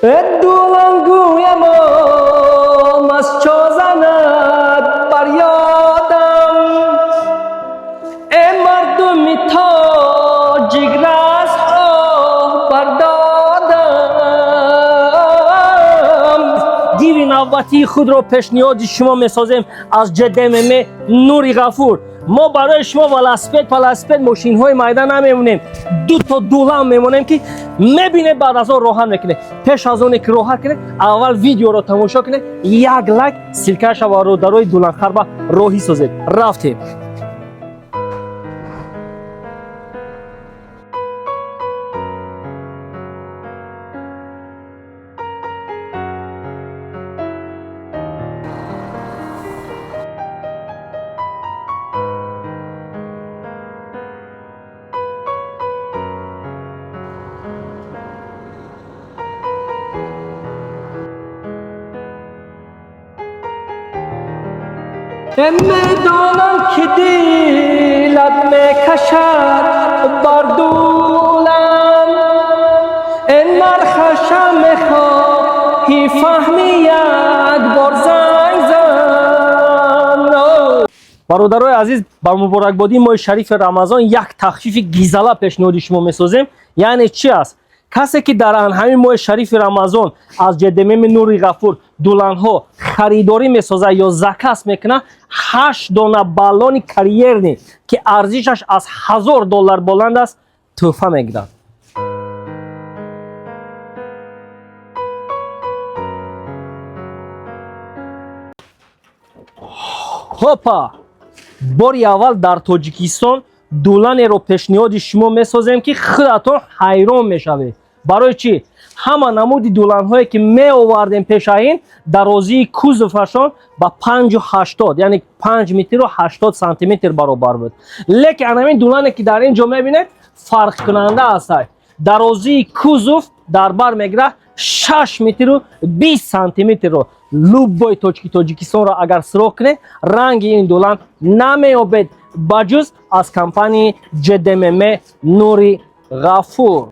Дулангӯям аз чо занад бар ёдам, э мардуми тоҷик раз оҳ бардодам. Гиви навбатии худро пешниҳоди шумо месозем аз ҶДММ Нури Ғафур. Мо барои шумо велосипед, паласипед, мошинҳои майда намемонем, дуто дулам мемонем, ки мебинед, баъд аз он роҳат мекунед. Пеш аз оне ки роҳат кунед, аввал видеоро тамошо кунед, як лайк, ссылка ша бародарои дуланхарба роҳӣ созед. Рафтем. Медонам, ки дилат мекашад бар дулам, э нархаша мехоҳӣ фаҳми, як бор занг зан. Бародарои азиз, ба муборакбодии моҳи шарифи Рамазон як тахфифи гизала пешниҳоди шумо месозем. Яъне чи аст? Касе ки дар ҳамин моҳи шарифи Рамазон аз ҶДММ Нури Ғафур дуланҳо харидорӣ месозад ё заказ мекунад, 8 дона баллони карьерный, ки арзишаш аз 1000 доллар баланд аст, тӯҳфа мегирад. Хопа, бори аввал дар Тоҷикистон дуланеро пешниҳоди шумо месозем, ки худатон ҳайрон мешавед. Барои чӣ? Ҳама намуди дуланҳое, ки меовардем пешаин, дарозии кузовашон ба 5,80, яъне 5 метру 80 сантиметр баробар буд. Лекин анамин дулане, ки дар ин ҷо мебинед, фарқкунанда аст. Дарозии кузов дар бар мегирад 6 метру 20 сантиметрро. Любой точки Тоҷикистонро агар суроғ кунед, ранги ин дулан намеёбед, ба ҷуз аз компанияи ҶДММ Нури Ғафур.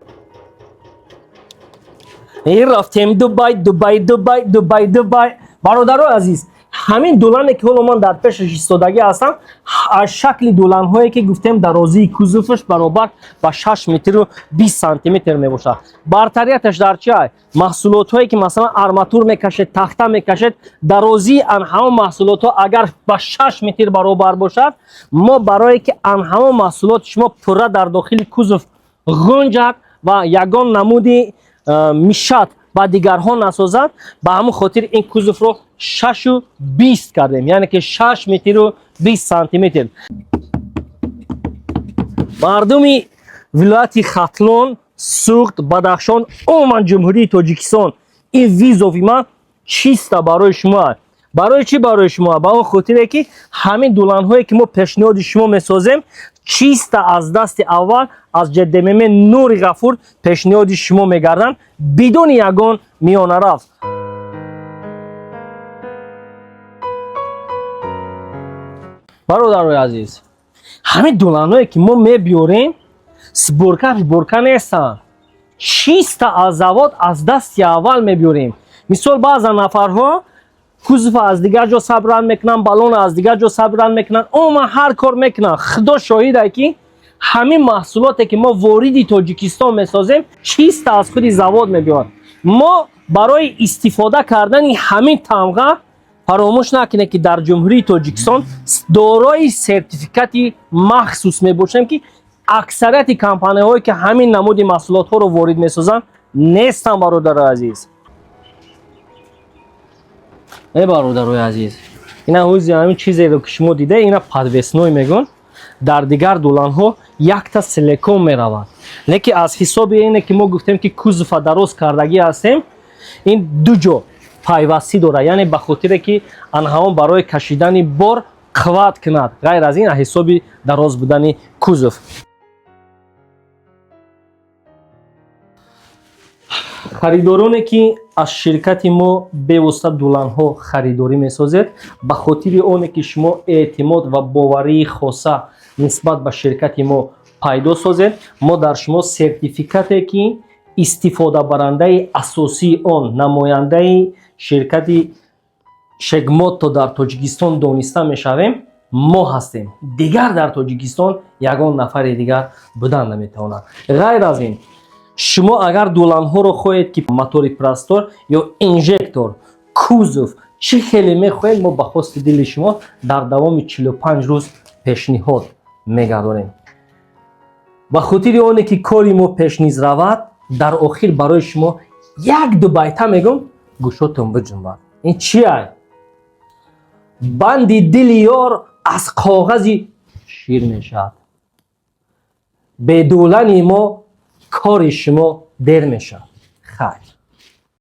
Рафтем Дубай, Дубай, Дубай, Дубай, Дубай. Бародарои азиз, ҳамин дулане, ки ҳоло ман дар пешаш истодагӣ ҳастам, аз шакли дуланҳое, ки гуфтем, дарозии кузоваш баробар ба 6 метру 20 сантиметр мебошад. Бартарияташ дар чи? Маҳсулотҳое, ки масалан арматур мекашед, тахта мекашед, дарозии анҳамо маҳсулотҳо агар ба 6 метр баробар бошад, мо барое ки анҳамо маҳсулоти шумо пурра дар дохили кузов ғунҷад ва ягон намуди мешать ба дигарҳо насозад, ба ҳамон хотир ин кузовро 6,20 кардем, яъне ки 6 метру 20 сантиметр. Мардуми вилояти Хатлон, Суғд, Бадахшон, умуман Ҷумҳурии Тоҷикистон, ин вызов и ман чиста барои шумо. Барои чӣ барои шумо? Ба он хотире, ки ҳамин дуланҳое, ки мо пешниҳоди шумо месозем, чиста аз дасти аввал аз ҶДММ Нури Ғафур пешниҳоди шумо мегарданд, бидуни ягон миёнарафт. Бародарои азиз, ҳамин дуланҳое, ки мо мебиёрем, сборка сборка нестанд, чиста аз завод, аз дасти аввал мебиёрем. Мисол, баъзан нафарҳо кузова аз дигар ҷо собрать мекунанд, баллона аз дигар ҷо собрать мекунанд, умуман ҳар кор мекунанд. Худо шоҳида, ки ҳамин маҳсулоте, ки мо вориди Тоҷикистон месозем, чиста аз худи завод мебиёрад. Мо барои истифода кардани ҳамин тамға, фаромӯш накунед, ки дар Ҷумҳурии Тоҷикистон дорои сертификати махсус мебошем, ки аксарияти компанияҳое, ки ҳамин намуди маҳсулотҳоро ворид месозанд, нестанд. Бародарои азиз, бародарои азиз, ина ҳози ҳамин чизеро, ки шумо дида, ина подвесной мегӯн. Дар дигар дуланҳо якта целиком меравад, лекин аз ҳисоби ине, ки мо гуфтем, ки кузова дароз кардагӣ ҳастем, ин ду ҷо пайвастӣ дорад, яъне ба хотире ки анҳамон барои кашидани бор қувват кунад, ғайр аз ин аз ҳисоби дароз будани кузов. Харидороне, ки аз ширкати мо бевосита дуланҳо харидорӣ месозед, ба хотири оне ки шумо эътимод ва боварии хоса нисбат ба ширкати мо пайдо созед, мо дар шумо сертификате, ки Истифодабарандаи асосии он, намояндаи ширкати Шегмото дар Тоҷикистон дониста мешавем, мо ҳастем. Дигар дар Тоҷикистон ягон нафари дигар будан наметавонад. Ғайр аз ин, шумо агар дуланҳоро хоҳед, ки мотори простор ё инжектор, кузов, чӣ хеле мехоҳед, мо ба хости дили шумо дар давоми 45 рӯз пешниҳод мегардонем. Ба хотири оне ки кори мо пеш низ равад, дар охир барои шумо як ду байта мегӯм, гӯшотон биҷунбад. Ин чия? Банди дили ёр аз коғази шир мешавад, бедулани мо кори шумо дер мешавад. Хайр.